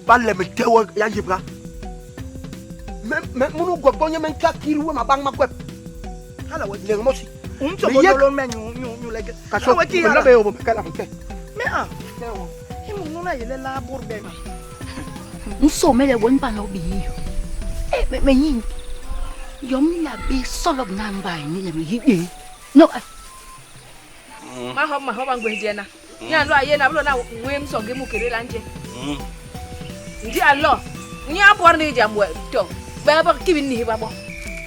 Ba le me tewe ya yibra. Me me munu go bonye me nka kiri we mabang makwep. Hala we leng mosi. Um tso bo lolo me nyu nyu nyu lege. Ka so we ki me hala. be obo me kala nke. Me a. Hi mu nuna yele la burbe ma. Nsomele wena bana obiyo. Eh me me yini? Yom la bi solo na mba ni le me yi. No. Ma hop ma hop angwe jena. Nya lo aye na blo na wem so ge mu kere la nje. Ndi alo. Nya bor ni jam we to. Ba ba kibi ni ba bo.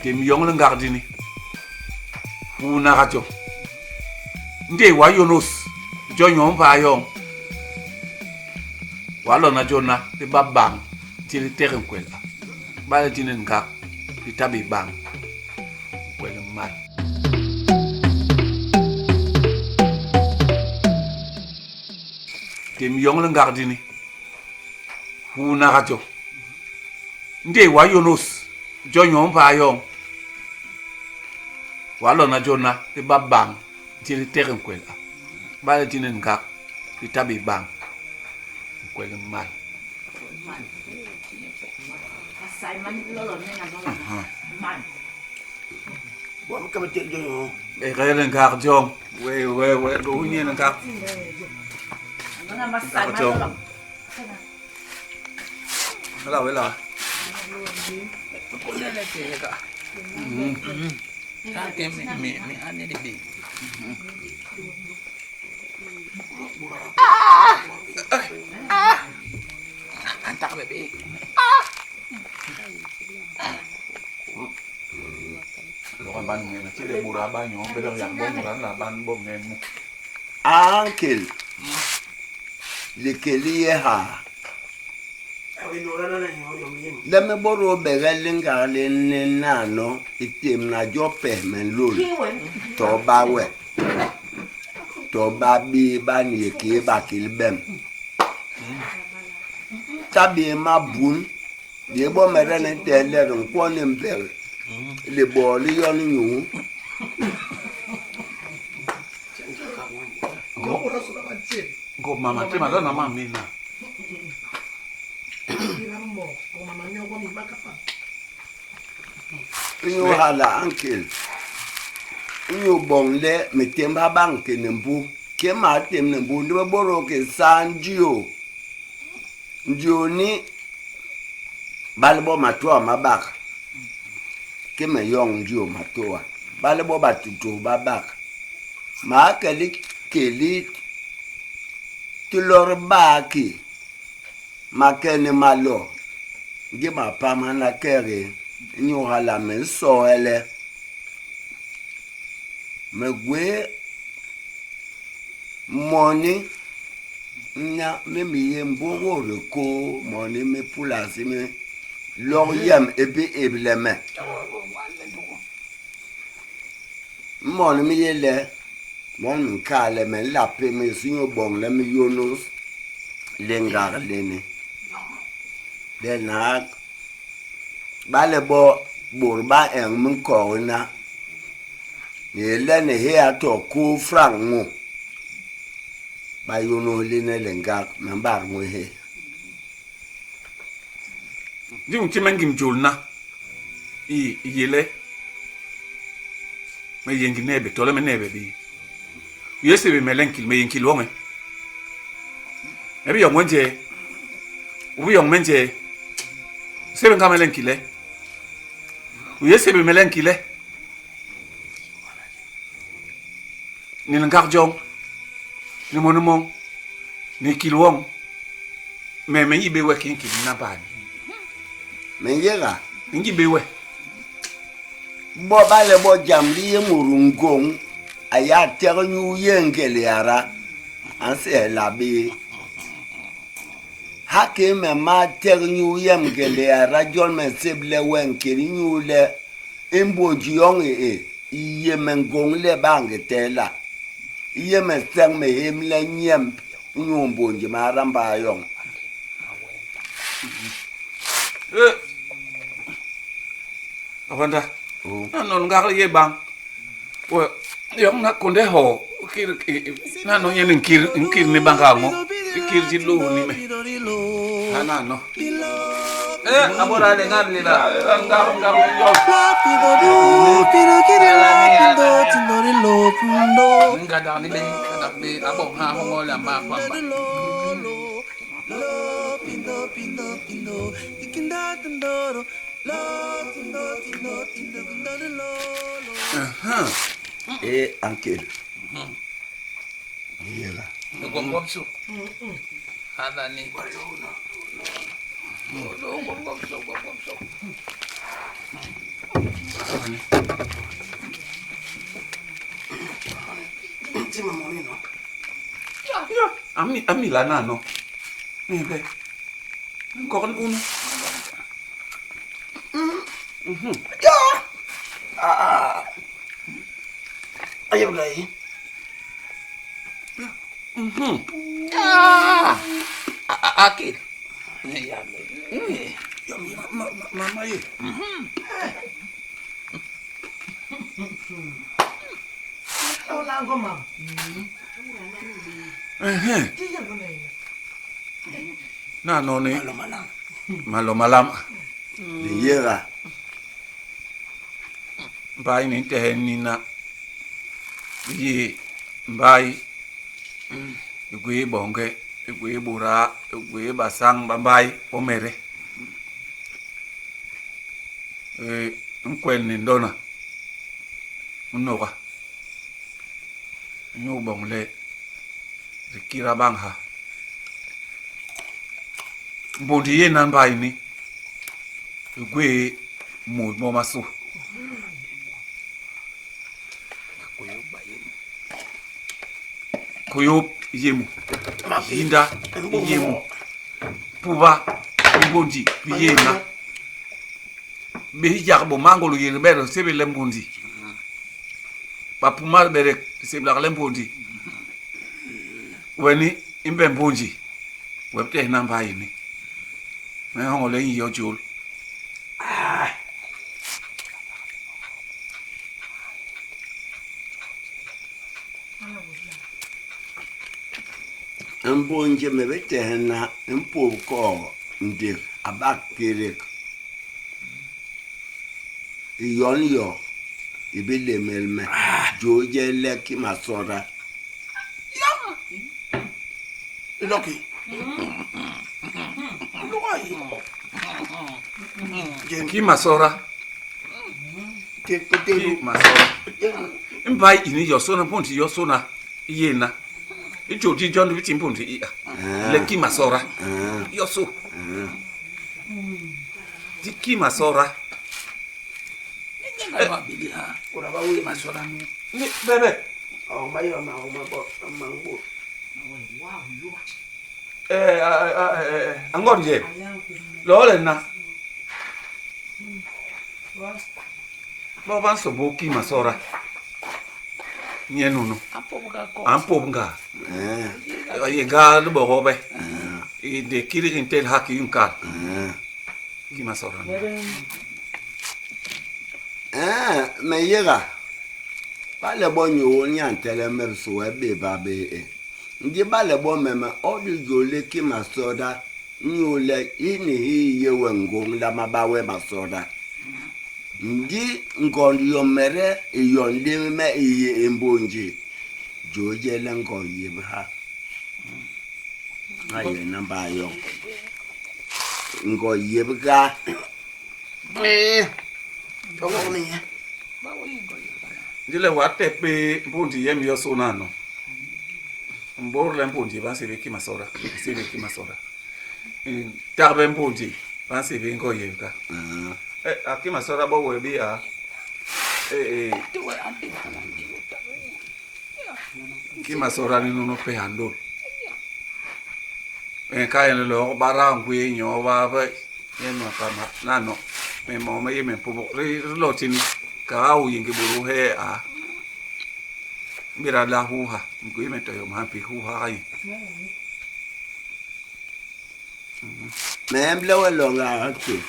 Tem yong le ngak dini. Fu na ga jo. Nde wa yonos. Jo nyon pa yong. Wa lo na jo na te ba bang. Ti le tere nkwel. Ba le dini ngak. Ti tabi bang. Nkwel mal. Tem yong le ngak dini. Fu na ga jo. Nde wa yonos. Jo nyon pa yong. Wa lo na jo na te ba bang. Ti le tere nkwel. Ba le dini ngak. Ti tabi bang. Nkwel mal. Bo me ka te jo. E re ngak jong. We we we do nye ngak. Ngak jong. Wala wala. Lokan ban nge na chile bura ba nyo be yak bo mura na ban bo nge mu. Ankel. Likeli ye ha. Le me boro bege linga le ne nano item na jo pe men lol. To ba we. To ba bi ba ni ke ba kil bem. Tabi ma bun. Ye bo mere ne te le ron ko ne mber. Le bo li yon nyu. Go mama te ma na mama ni na. Nyo hala ankel. Nyo bong le me temba bang ke nembu. Ke ma tem nembu ndi boro ke sanjio. Ndio ni bale bo matoa mabaka. Ke me yong ndio matoa. Bale bo batutu babaka. Ma ke li ke li tilor ba ki. Ma ke ni malo. Ngi ma pa ma na kere. Nyo hala me so ele. Me gwe moni nya me mi ye mbogo re ko moni me pula si me log yem ebi eble me. Moni mi ye le moni mi ka le me la pe me si yo bong le mi yonos le ngar le ni. De na ba le bo bor ba eng min ko na. Ni le ne he ato ko frank ngo. Ba yono le ne le ngar me mbar ngo he. Ndi un ti mengim jol na. I yele. Me yengi nebe tole me nebe bi. Yese be melenkil me yenkil wonge. Me bi yong wenje. Ubi yong menje. Sebe nga melenkile. Uyese be melenkile. Ni ngak jong. Ni monumo. Ni kilwong. Me me yibe we kinki na bani. Me yega. Ngi be we. Bo ba le bo jam li ye murungong aya ter nyu yengele ara. An se la bi. Ha ke me ma ter nyu yem gele ara jol me seble wen ke nyu le imbo jiong e iye me ngong le bang tela. Iye me seng me hem le nyem nyu mbonji ma ramba yong. Eh. Abanda. Oh. Na non ngak ye bang. We yong na konde ho kir na no yen nkir nkir ni banga mo. Kir ji lo ni me. Hanano. Eh, abora le ngar le la. Ngar ngar yo. Nga da ni be kada be abo ha ho la ma pa ba. E ankel. Yega. Ngomso. Hada ni. Ngomso ngomso. Ti ma moni no. Ami ami la nano. Ni be. Ngor unu. Ayo gai. Ah! Akil. Ya. Mama ye. Ola ngoma. Eh. Ti ya lona ina. Nano ni. Malo malam. Le yega. Mbai ni te ni na. Ye mbai. Igwe bonge, igwe bura, igwe basang bambai omere. Eh, nkwen ni ndona. Unoka. Nyu bongle. Rikira bangha. Mbondi ye na mbai ni. Igwe mu mo masu. Koyo yemu. Yinda yemu. Puba mbondi yena. Be yak bo mangolo yene bere sebe le mbondi. Ba puma bere sebe la le mbondi. Weni imbe mbondi. Webte na mbayi ni. Me hongole yi yo jol. Mbonje me be tehna mpo ko ndek abak kerek. Yon yo ibe lemel me. Joje le ki masora. Iloki. Loyi. Ki masora. Te te Ki masora. Mbai ini yo sona mbondi yo sona yena. Ijo di jon biti mbondi iya. Le ki masora. Yo so. Di ki masora. Nga ba bili ha. Ora ba we. Masora ni. Ni bebe. Oh ma yo ma ma bo ma ngo. Eh eh angon je. Lo le na. Bo ban so bo ki masora. Nye nunu. Apo ga ko. Ampo nga. Eh. Ye ga lu bo robe. I de kiri intel haki unkar. Ki masora. Eh, me yega. Ba le bo nyo ni antele me so e be ba be e. Ndi ba le bo me me o di jo le ki masoda. Nyo le ini hi ye we ngong la ma ba we masoda. Ndi ngon yo mere e yon le me e ye mbonje. Joje le ngon ye ha. Aye na ba yo. Ngo ye ga. Eh. Ngo ni. Ndile wa te pe mbondi yem yo sona no. Mbor le mbondi ba se be ki masora. Se be ki masora. Tarbe mbondi ba se be ngo ye ka. Eh a ki masora bo we bi a. Eh eh ki masora ni no pe ando. Eh ka en lo bara ngwe nyo ba ba ye no pa ma na no. Me mo me ye me po ri lo tini ka u yingi buru he a. Mira la huha, ngwe me to yo ma pi huha ai. Me emble we longa ake.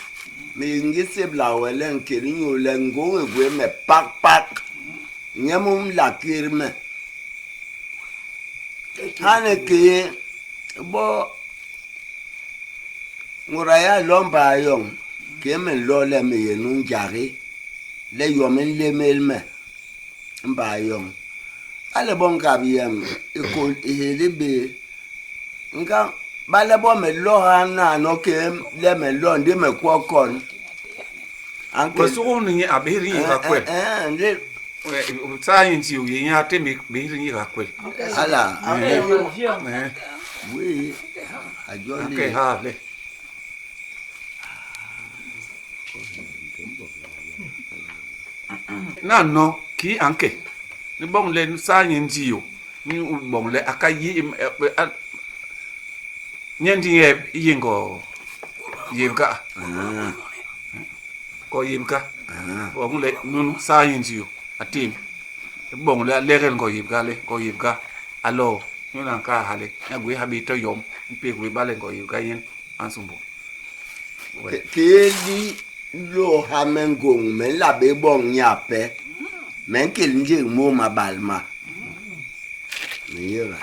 Me ngi sebla we le nkeri nyo le ngo we me pak pak. Nyemum la kirme. Hane ke bo Mut a yé a lo mbaa yoñ, kii me nlo le me yé nu njagi, le yom i nlémél me mbaa yoñ. Ba le bo ngap yem i kôl i héli bé. Nga ba le bo me lo ha nano kii le me lo ndi me kwo kon. A Wa sugu ni nye a bihiri nyi ka kwel. Ndi Saa nyi nti u ye nye a te me bihiri nyi ka kwel. Hala. Oui. A joli. Ke ha le. Na no ki anke. Ni bong le saa nyi nti yo. Ni u bong le aka yi nye ndi ye yingo yebka. Ko yebka. Bong le nunu saa nyi nti yo atim. Bong le legel ngo yebka le ngo yebka. Alo nyuna ka hale nya gwe habi to yom mpe gwe bale ngo yebka yen ansumbo. Kii di lôôha me ngôñ, me nla bé boñ nya pe. Me nkil njel mu mabal ma. Me yéga.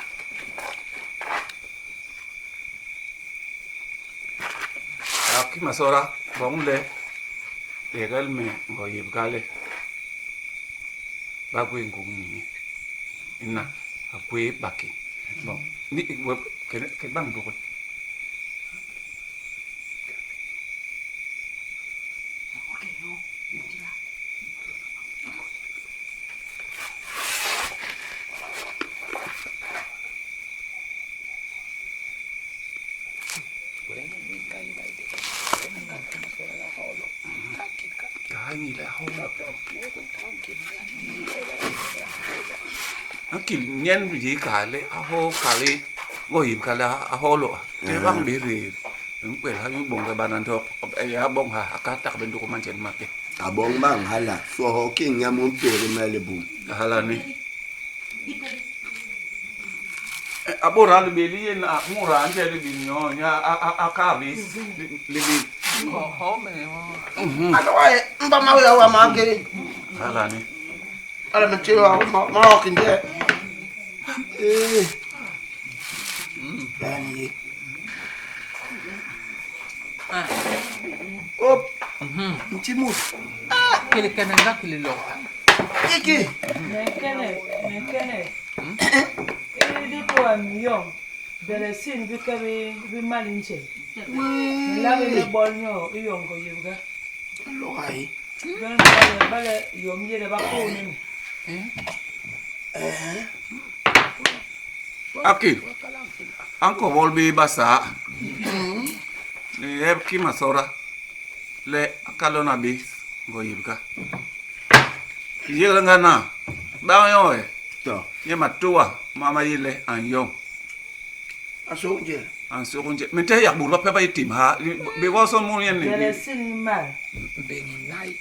A ki masora boñ le legel me ngo yebka le ba gwé ngôñ ni nye. Ina a gwé baki. Bon, ni ke bañ bôgôl. Akil nyen yi ka le a ho ka le ngo yim ka le a ho lo te bang be re nkwel ha yu bong ba nan to ya bong ha ka tak ben du ko man chen ma ke A bong bang hala soho ki nyam un pere me le bum. Hala ni abora le be li yen a mura anje le bi nyo nya a a a ka bi le bi Ho me ho. Alo ay mba ma ya wa ma ke. Hala ni Ala me che wa ma ma wa kinje. Eh. Yani. Hop. Ntimu. Kele kene nga kele lo. Kiki. Menkene, menkene. Idi ko am yong. Belesin bi ke bi bi malinche. La bi ne bol nyo i yong ko yebga. Alo ay. Ben bale bale yom yele ba ko ni. Akil anko bol bi basa ni eb ki masora le akalona bi ngo yibka yegla nga na ba yo e To. ye matuwa mama yile an yong Aso nje. an so nje me te yak bur ba pe ba itim ha be wo so mun yen ni Belesin mal. Bengi nai.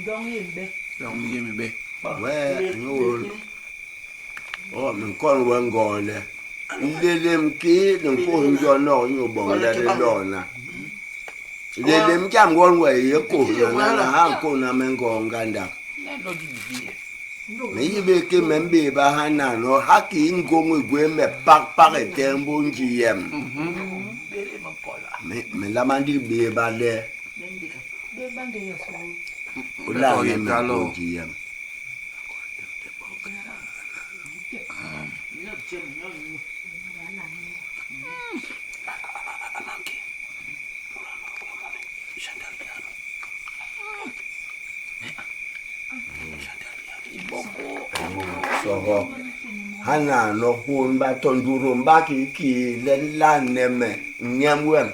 Dong yimbe. donc mi yemi be We nyol. O me kon we ngole. Nlelem ki nko njo no nyo bong le de lo na. Nlelem jam won we ye ko na na ha ko na me ngo nganda. Na lo di bibi. Me yibe ke me mbe ba ha na no ha ki ngong gwe me pak pak e tembo nji yem. Bele man kola. Me me la mandi be ba le. Be bande ya so. Ola Ko me yebka me lo. nji yem. Soho. Hana no hun ba tonduro mba ki ki le la ne me nyem wem.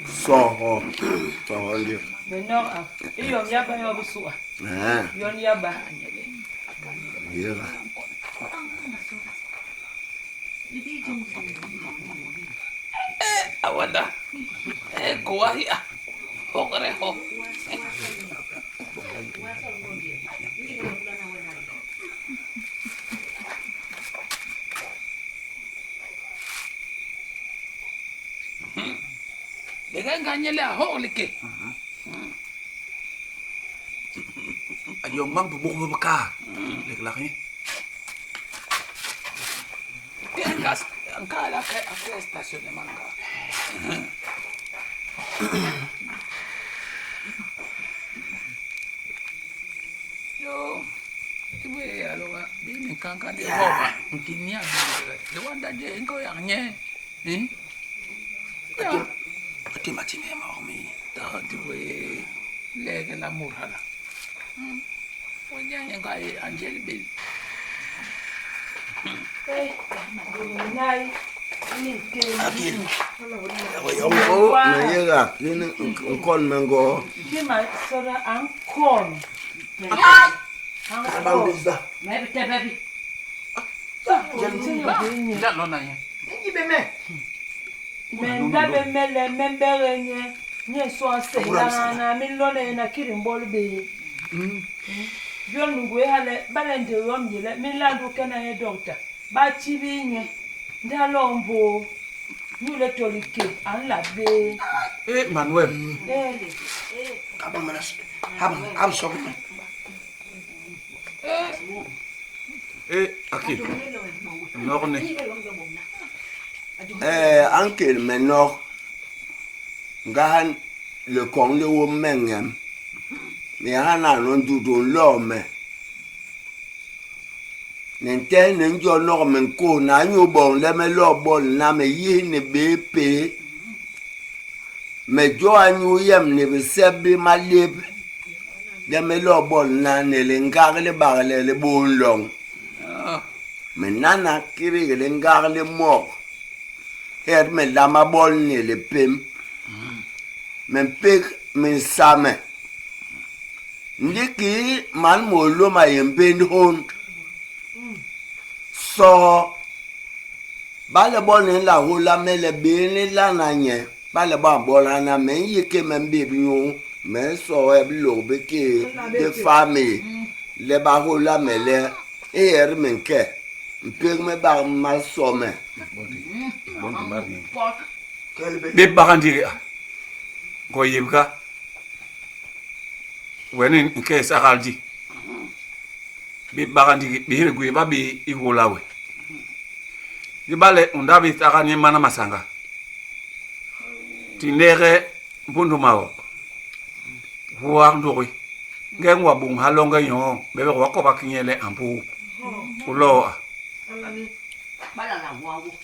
Soho. Soho ndi. Me no a. I yom ya ba yo bu su a. Eh. Yon ya ba. Yega. Awanda. Eh ko ahi ah. Ho kare ho. Lega nganyele a ho like. A yong mang bu bu ka lek lak ni Ke ngas angka la ke ake stationnement ka. Yo, ibe aloga bini kanka de hoba nkinia de wanda je ngo ya nye. Eh? Ya. Ate matine ma mi. Ta ti we lege la murhala. Wanya nga angel bil. Akil. Yongo me yega kini nkon me ngo. Kima sora an kon. Abang bizda. Me te bebi. Ja lona nye. Nyi be me. Me ndabe mele me mbere nye. Nye so ase la na mi lone na kiri mbol be. Bion ngu e hale bale nde yom yele mi landu kana ye doctor. Ba chibi nye. Nda lombo. Ñu le tolike an la be. Eh Manuel. Eh. Abang manas. Abang am so me. Eh Akil. Norne. Eh ankel me nok. Ngahan le kong le wo mengem. Me hana no ndudu lo me. Nente ne njo nok me ko na nyu bong le me lo bol na me yi ne be pe. Me jo anyu yem ne be sebi ma leb. Le me lo bol na ne le ngag le bag le le bon long. Me nana kiri le ngag le mok. Her me lama bol ne le pem. Me pek me same. Ndi ki man mo lo ma yembend hon. So ba le bo ne la ho la me le be ne la na nye. Ba le ba bo la na me yi ke me mbe bi nyu. Me so e bi lo be ke de fami. Le ba ho la me le e er me nke. Mpeg me ba ma so me. Bon di mari. Be bagandiri a. Ngo yebga. Weni nke sakaldi. Be bagandiri be gwe ba be iholawe. Di bale unda be takani mana masanga. Tinere mpundu mawo. Huwa ndori. Nge ngwa bung halonge yo bebe wa ko ba kinyele ampu. Ulo. Bala la wawo.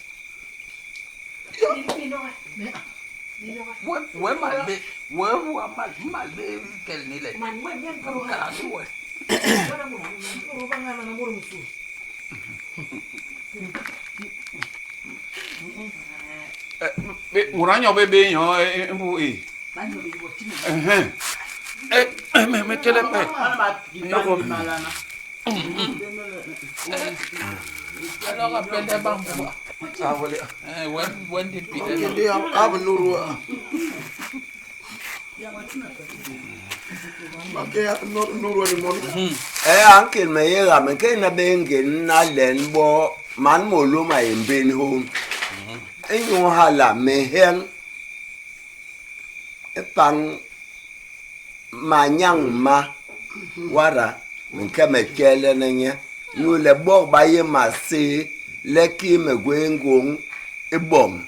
We we mal be we wa mal mal be kel ni le. Man we nyen pro ha. Ka we. Pro ba ngana na moro musu. Be muranyo be be yo mpu e. Bano be wo timi. Eh eh me me tele pe. Yoko. Alors appelle les bambous. Ah wale. Eh we we ndi pi. Kende ab nuru. Ba ke nuru ni mon. Eh ankel me yega me ke na be nge na len bo man mo lo ma yemben hon. E nyu hala me hen. E pang ma nyang ma wara me ke me kele na nye. Nyu le bo ba ye ma se le ki me gwe ngong e bom.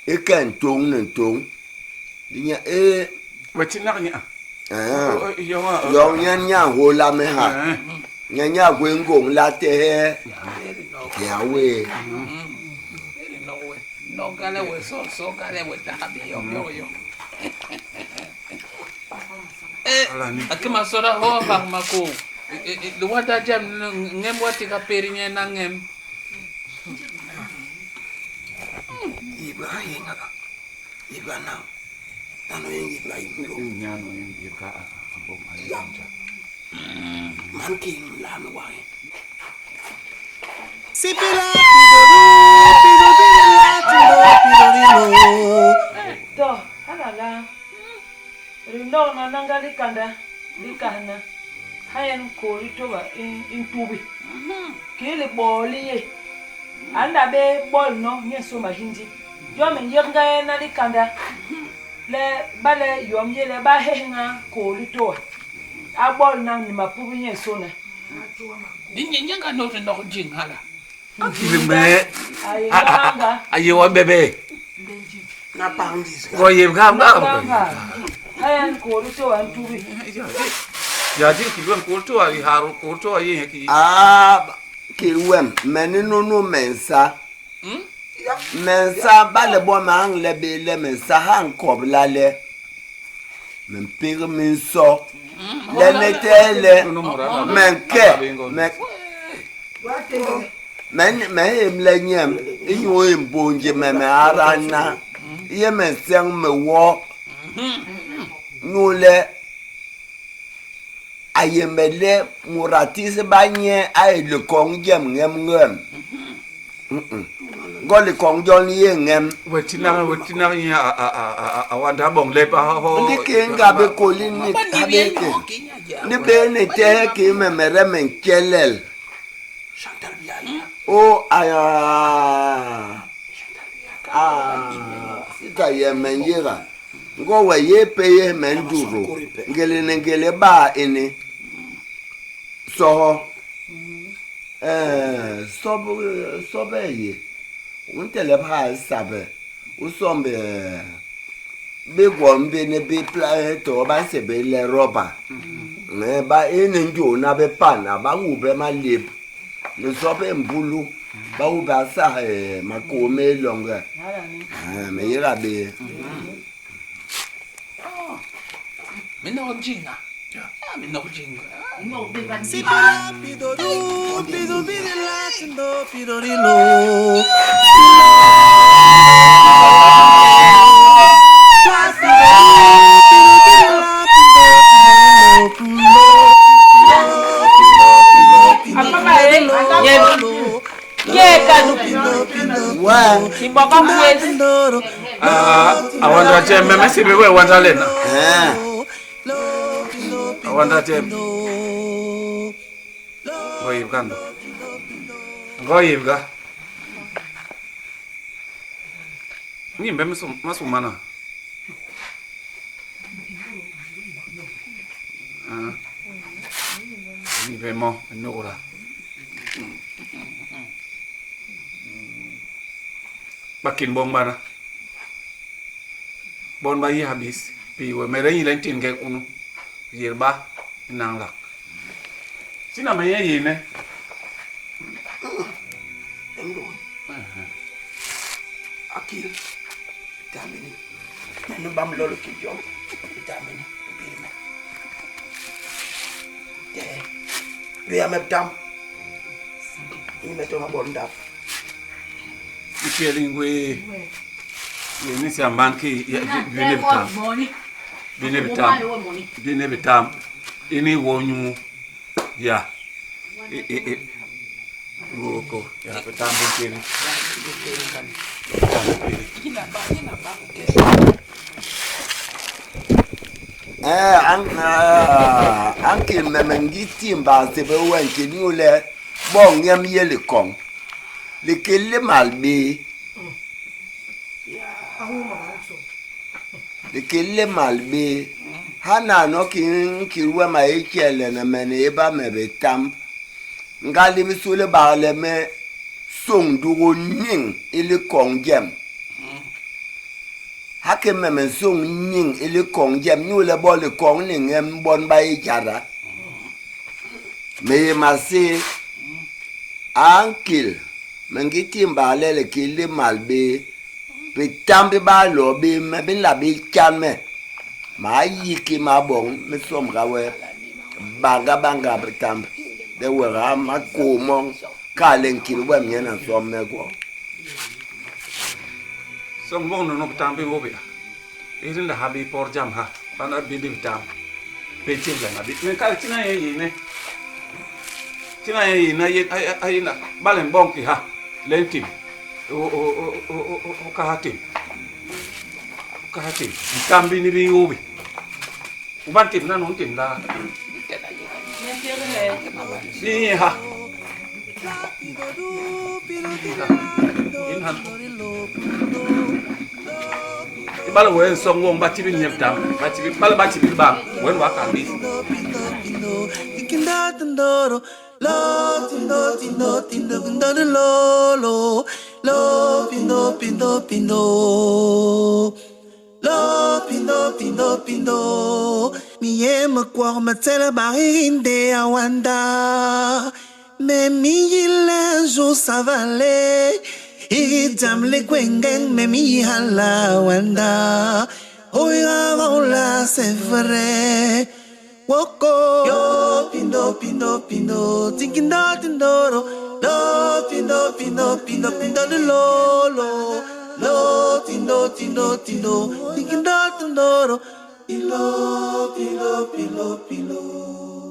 E ken tong ne tong. Di nya e We tinak nya. eh Yo Yong nyen nya ho la me ha. Nyen nya gwe ngong la te he. Ya we. No we. No gale we so so gale we ta bi yo yo yo. Eh akima sora ho bang mako. Le wada jam ngem wati ka peri nye na ngem. Ibra yenga. Ibra na. Nano yen ibra imlo. Nyano yen yebga ambo aye anja. Man ke la me wa. Sipila pidoru pidobila tindo pidorino. To, hala la. Rindo na nanga likanda likana. Hayen ko ritoba in in tubi. Kili boli ye. Anda be bol no nye so mahindi. Yo me yenga na likanda. Le bale yom ye le ba henga ko ritoba. A bol na ni mapubi nye so na. Di nye nyanga no no jing hala. Akili me. Aye nganga. Aye wa bebe. Na pangis. Ngo yeb ga ga. Hayan ko to an tubi. Ya jin ki lwen ko to ari haru ko to ayi ki. Ah, ki wem meni nunu mensa. Mensa ba le bo ma ang le be le mensa ha nkobla le. Men peg min so. Le ne te le. Men ke. Men men men em le nyem inyu em bonje me me arana. Ye men seng me wo. Nyu le ayembe le muratise ba nye ay le kong jem ngem ngem. Ngo le kong jon ye ngem. Wetina wetina nya a a a a wanda bong le pa ho. Ndi ke nga be koli ni habe ke. Ni be ne te ke me mere men kelel. O aya. Ah, sita ye men yera. Ngo we ye pe ye men duro. Ngele ne ngele ba ene. Soho. Eh, sobo sobe ye. Untele pa sabe. Usombe be gwom be ne be pla to ba se be le roba. Ne ba ene njo na be pana ba wu be ma lep. Le sobe mbulu ba wu ba sa eh makome longa. Eh, me yera be. Mina ojinga. Ah, mina ojinga. Sipila pidoru pidubirila tindo pidorilo. Ah, awanda jem me se be we wanda le na. Eh. Awanda jem. Ngo yeb ga ndo. Ngo yeb ga. Ni mbe masumana. Ah. Ni be mo nogora. Bakin bong bana. Bon ba yi habis. Pi we mere yi len tin ke unu. Yerba nang lak. Sina me ye yi ne. Endo. Akil. Tamini. Nanu bam lolo ki jom. Tamini. Birme. Te. Ria me tam. Ni me to ma bon dap. Ikeli ngwe. Ye ni si amban ki ye bi ne bitam. Bi ne bitam. Bi ne bitam. Ini wonyu. Ya. E e e. Roko. Ya bitam bi kiri. Bitam bi kiri. Eh, an ah, an ke me me ngi timba se be wen ke ni ole bo ngem ye le kong. Le ke le mal be. Le ke le mal be. Hana no ki ki ruwe ma e chele na me ne ba me be tam. Nga le bi sule ba le me song du ning e le kong jem. Hake me me song ning e le kong jem nyu le bo le kong ni ngem bon ba e jara. Me ye ma se ankil me ngi timba le le ke le mal be pe tambi ba lo be me be la be chan me. Ma yi ki ma bon me som ga we banga banga be tambi. De we ga ma ko mo ka le nkil we me na som me go. Song bong no no bitam bi wobi. Irin la habi por jam ha. Bana bi bi bitam. Pe tim la na bi. Me ka tina ye yi ne. Tina ye yi na ye ay ay na balen bong ki ha. Len tim. O o o o o o ka ha tim. O ka ha tim. Bitam bi ni bi wobi. Uban tim na non tim la. Bi ha. In han. Bala wen song wong ba tibi nyep tam ba tibi bala ba tibi ba wen wa kan bi Lo tindo tindo tindo tindo lo lo Lo pindo pindo pindo. Lo pindo pindo pindo. Mi yé me kwok me tsele barinde awanda. Mais mi yile un jour ça va aller. Iri jam le kwengeng mais mi hala wanda. Oira rola c'est vrai. Woko yo pindo pindo pindo tinkindo tindoro lo pindo pindo pindo pindo lo lo lo tindo tindo tindo tinkindo tindoro pilo pilo pilo pilo.